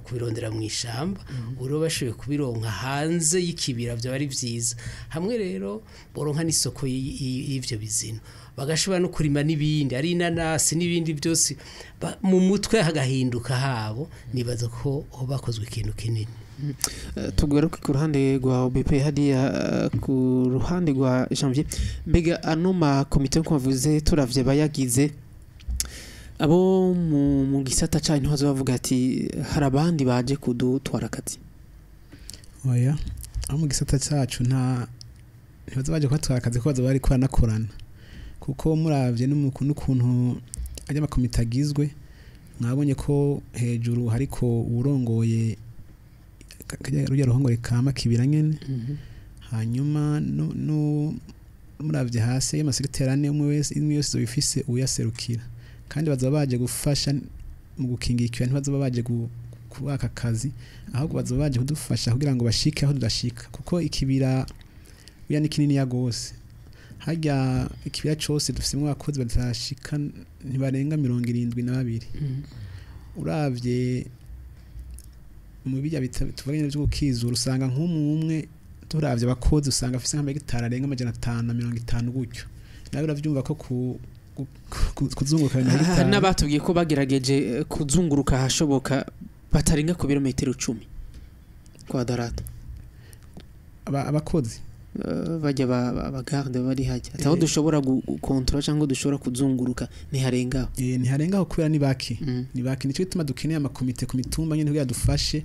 kubirondera mu ishamba, uro bashoboye kubironka hanze y'ikibira byo ari byiza. Hamwe rero boronka n'isoko y'ivyo bizinu, bagashobora no kurima n'ibindi, ari inanasi n'ibindi byose, mu mutwe hagahinduka habo. Nibaza ko ho bakozwe ikintu kinini. Tugaruke ku ruhande rwa OBP hadiya, ku ruhande rwa Janvier. Mbega ano makomite nko bavuze turavye bayagize abo mu gisata cyanyu ntibazo bavuga ati hari abandi baje kudutwara akazi? Oya, abo mu gisata cyacu nta ntibazo baje kubatwara akazi ko baza bari kwanakorana, kuko muravye n'ukuntu ajya amakomite agizwe, mwabonye ko hejuru hariko urongoye rujya ruhongore kama kibira nyene. Hanyuma no muravye hasi y'amasekretari ane, umwe wese imwe yose bifise uyaserukira, kandi baza baje gufasha mu gukingira ikibira, ntibaza baje kubaka akazi, ahubwo baza baje kudufasha kugira ngo bashike aho tudashika, kuko ikibira uya ni kinini ya gose. Harya ikibira cose dufisemo abakozi badashika ntibarenga 72. Uravye mu bijya bituvanye byo gukizura usanga nk'umwe turavye abakozi usanga afise nk'amahegitari arenga 550 gutyo. Nawe uravyumva ko kuzunguruka hari n'abatubwiye ko bagerageje kuzunguruka hashoboka batarenga ku birometero 10 kwadarata. Abakozi bajya abagarde bari hajya ataho dushobora gukontrola cyangwa dushobora kuzunguruka ntiharengaho. Ntiharengaho kubera ni baki ni baki. Nico gituma dukeneye amakomite ku mitumba nyene kugira dufashe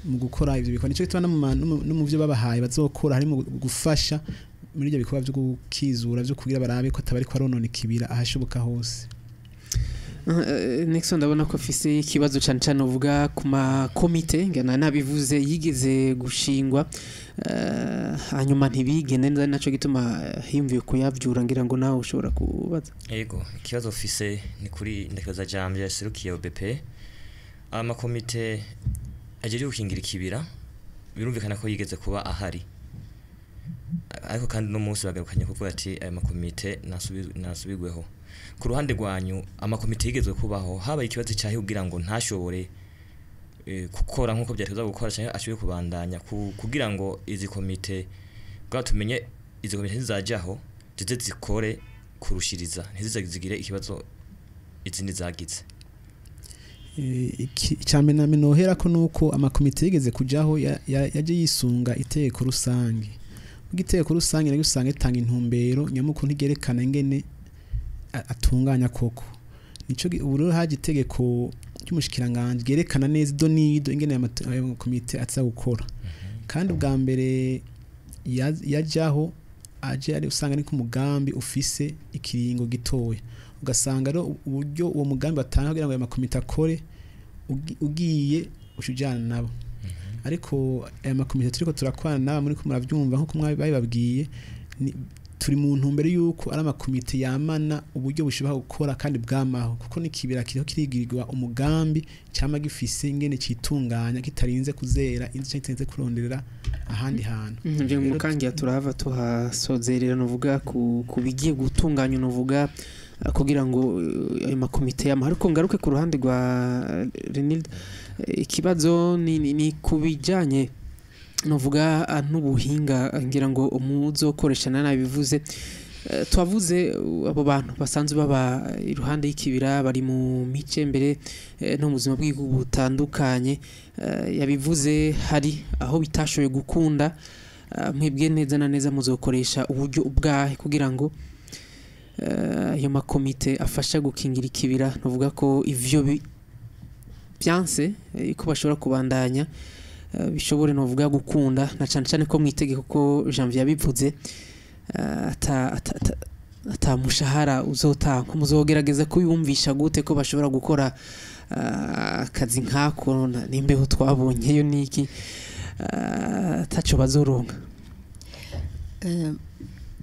mu gukora ivyo bikorwa. Nico gituma no mu byo babahaye bazokora harimo gufasha muri ibyo bikorwa byo gukizura byo kugira barabe ko atabari ko aronona ikibira ahashoboka hose. Nixon ndabona ko afise ikibazo cyane cyane uvuga ku makomite ngana nabivuze yigeze gushingwa hanyuma ntibigende neza, naco gituma himviye kuyavyura ngira ngo nawe ushobora kubaza. Yego, ikibazo ofise ni kuri ndakibaza Jambo yaserukiye OBP. Amakomite ajeje gukingira ikibira Birumvikana ko yigeze kuba ahari, ariko kandi no munsi bagarukanye kuvuga ati aya makomite nasubigweho. Ku ruhande rwanyu, amakomite yigeze kubaho, habaye ikibazo cyahe kugira ngo ntashobore gukora nkuko byateza gukora, cyangwa ashobore kubandanya, kugira ngo izi komite bwa tumenye izi komite zizajyaho zize zikore kurushiriza, ntizize zigire ikibazo izindi zagize? Icya mbere na nohera ko nuko amakomite yigeze kujaho yaje yisunga itegeko rusange. Ubwo itegeko rusange naryo usanga ritanga intumbero nyamukuru, ntigerekana ingene atunganya koko. Nico ubu rero haje itegeko ry'umushikiranganje ryerekana neza ido n'ido ingene ayo makomite aza gukora. Kandi ubwa mbere yajaho aje ari usanga ni ku mugambi ufise ikiringo gitoya, ugasanga rero uburyo uwo mugambi batanga kugira ngo ayo makomite akore ugiye ushujana nabo. Ariko aya makomite turiko turakorana nabo, muri ko muravyumva nkuko babibabwiye, turi mu ntumbero yuko ari amakomite yamana uburyo bushobora gukora kandi bwamaho, kuko n'ikibira kiriho kirigirirwa umugambi cyama gifise ingene citunganya kitarinze kuzera inzu canke kitarinze kuronderera ahandi hantu. Nje mu kangiya turahava tuhasozerera, nuvuga ku bigiye gutunganya, nuvuga kugira ngo ayo makomite yama. Ariko ngaruke ku ruhande rwa Renilde, ikibazo ni kubijanye nuvuga n'ubuhinga ngira ngo umuzokoresha nabivuze. Twavuze abo bantu basanzwe baba iruhande y'ikibira, bari mu mice mbere no mu buzima bw'igihugu butandukanye. Yabivuze, hari aho bitashoboye gukunda. Mwebwe neza na neza muzokoresha uburyo ubwahe kugira ngo ayo makomite afasha gukingira ikibira, nuvuga ko ivyo byanse ko bashobora kubandanya, bishobore novuga gukunda, na cane cane ko mwitegeko ko Janvier yabivuze, ata mushahara uzotanga? Muzogerageza kubiyumvisha gute ko bashobora gukora akazi nkako n'imbeho twabonyeyo niki, ataco bazoronka?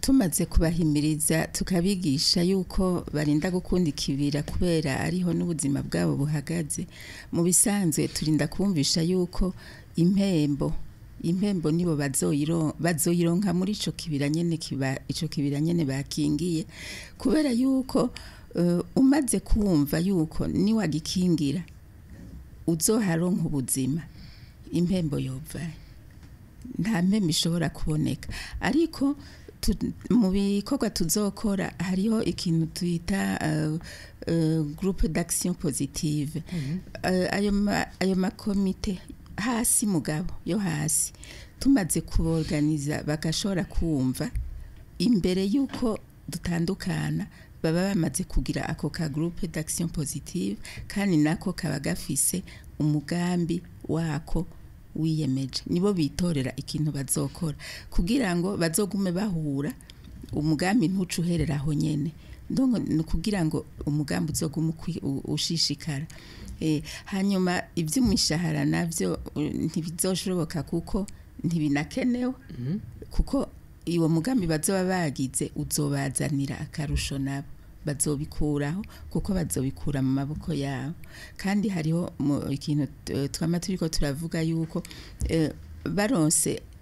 Tumaze kubahimiriza, tukabigisha yuko barinda gukunda ikibira kubera ariho n'ubuzima bwabo buhagaze, mu bisanzwe turinda kumvisha yuko impembo nibo bazoyironka muri ico kibira nyene, kiba ico kibira nyene bakingiye, kubera yuko umaze kumva yuko niwagikingira uzoharonka ubuzima, impembo yova nta mpembo ishobora kuboneka. Ariko mu bikorwa tuzokora hariho ikintu twita groupe d'action positive. Ayo makomite hasi, mugabo yo hasi tumaze kuborganiza bagashobora kumva, imbere yuko dutandukana baba bamaze kugira ako ka groupe d'action positive, kandi nako kaba gafise umugambi wako wiyemeje. Nibo bitorera ikintu bazokora kugira ngo bazogume bahura, umugambi ntuce uherera aho nyene. Donc ni kugira ngo umugambi uzogume ushishikara. Hanyuma iby'imishahara navyo ntibizoshoboka kuko ntibinakenewe, kuko uwo mugambi bazoba bagize uzobazanira akarusho, nabo bazobikuraho kuko bazobikura mu maboko yabo. Kandi hariho ikintu twama turiko turavuga yuko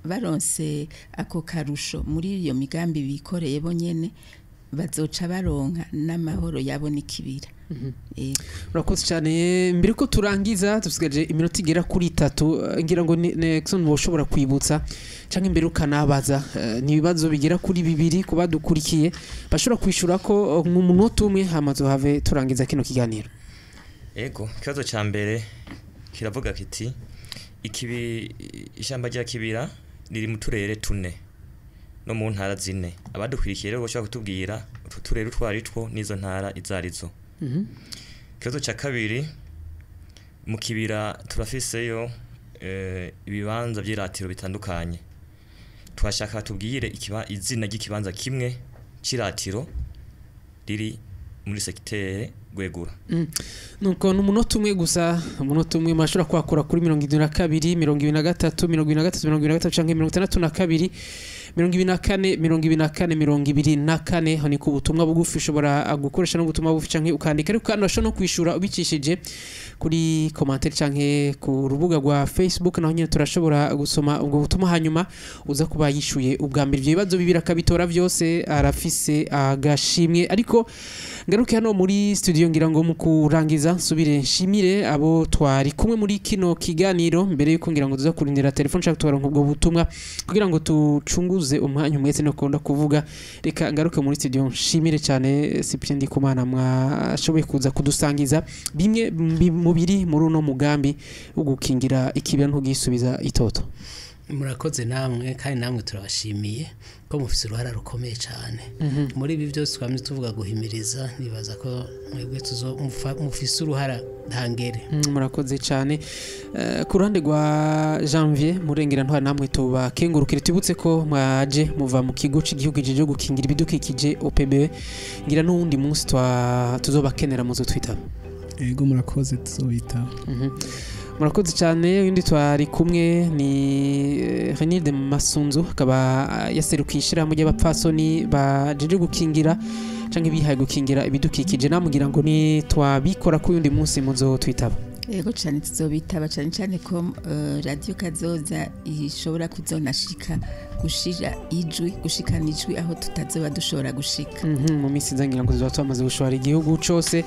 baronse ako karusho muri iyo migambi bikoreye bo nyene, bazoca baronka n'amahoro yabo n'ikibira. Urakoze cyane. Mbere ko turangiza, dusigaje iminota igera kuri 3, ngira ngo Nexon woshobora kwibutsa canke imbere ukanabaza ni ibibazo bigera kuri bibiri ku badukurikiye bashobora kwishura ko mu munota umwe, hama have turangiza kino kiganiro. Ego, ikibazo ca mbere kiravuga kiti: ikibi ishyamba rya Kibira riri mu turere tune no mu ntara zine. Abadukwirikiye rero bashobora kutubwira utwo turere utwo ari two n'izo ntara izo arizo. Ikibazo cya kabiri: mu Kibira turafiseyo ibibanza by'iratiro bitandukanye. Twashaka tubwire izina ry'ikibanza kimwe cy'iratiro riri muri secteur Rwegura. Nuko ni umunota umwe gusa, umunota umwe. Murashobora kwakura kuri 72 23 23 23 canke 62. 24 24 24. Aho ni ku butumwa bugufi, ushobora gukoresha n'ubutumwa bugufi canke ukandika, ariko kandi urashobora no kwishura ubicishije kuri commentaire canke ku rubuga rwa Facebook, naho nyine turashobora gusoma ubwo butumwa. Hanyuma uza kuba yishuye ubwa mbere ibyo bibazo bibiri akabitora byose, arafise agashimwe. Ariko ngaruke hano muri studio, ngira ngo mu kurangiza nsubire nshimire abo twari kumwe muri kino kiganiro, mbere yuko ngira ngo tuza kurindira telefone nshaka tubaronka ubwo butumwa kugira ngo tucunguze umwanya mwese no kunda kuvuga. Reka ngaruke muri studio nshimire cyane Cyprien Ndikumana, mwashoboye kuza kudusangiza bimwe mu biri muri uno mugambi wo gukingira ikibira ntugisubiza itoto. Murakoze namwe, kandi namwe turabashimiye ko mufise uruhara rukomeye cyane muri ibi byose twamye tuvuga guhimiriza. Nibaza ko mwebwe tuzo mufise uruhara ntangere. Murakoze cyane. Ku ruhande rwa Janvier Murengera Ntwari, namwe tubakengurukire, tubutse ko mwaje muva mu kigo cy'igihugu cyo gukingira ibidukikije OPB. Ngira n'uwundi munsi tuzobakenera muzo twitaba. Ego, murakoze, tuzobitaba. Murakoze cyane. Undi twari kumwe ni Renilde Masunzu, akaba yaserukiye ishyirahamwe ry'abapfasoni bajeje gukingira canke bihaye gukingira ibidukikije. Namugira ngo ni twabikora ku yundi munsi muzo twitaba. Yego cyane, tuzobitaba, cyane cyane ko Radio Kazoza ishobora kuzonashika gushira ijwi, gushikana ijwi aho tutazoba dushobora gushika. Mu minsi iza ngira ngo tuzoba twamaze gushora igihugu cose.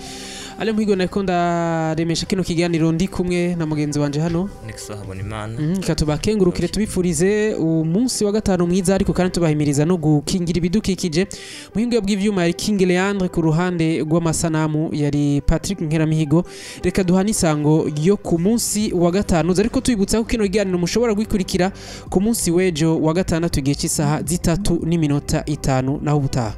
Ale muhigo nariko ndaremesha kino kiganiro ndi kumwe na mugenzi wanje hano Nexo Habonimana. Reka tubakengurukire, tubifurize umunsi wa gatanu mwiza, ariko kandi tubahimiriza no gukingira ibidukikije. Muhinga bw'ivyuma yari King Leandre, ku ruhande rw'amasanamu yari Patrick Nkeramihigo. Reka duhane isango yo ku munsi wa gatanu, ariko tubibutsa ko kino kiganiro mushobora gukurikira ku munsi w'ejo wa gatandatu igihe cy'isaha 3:05. Naho ubutaha.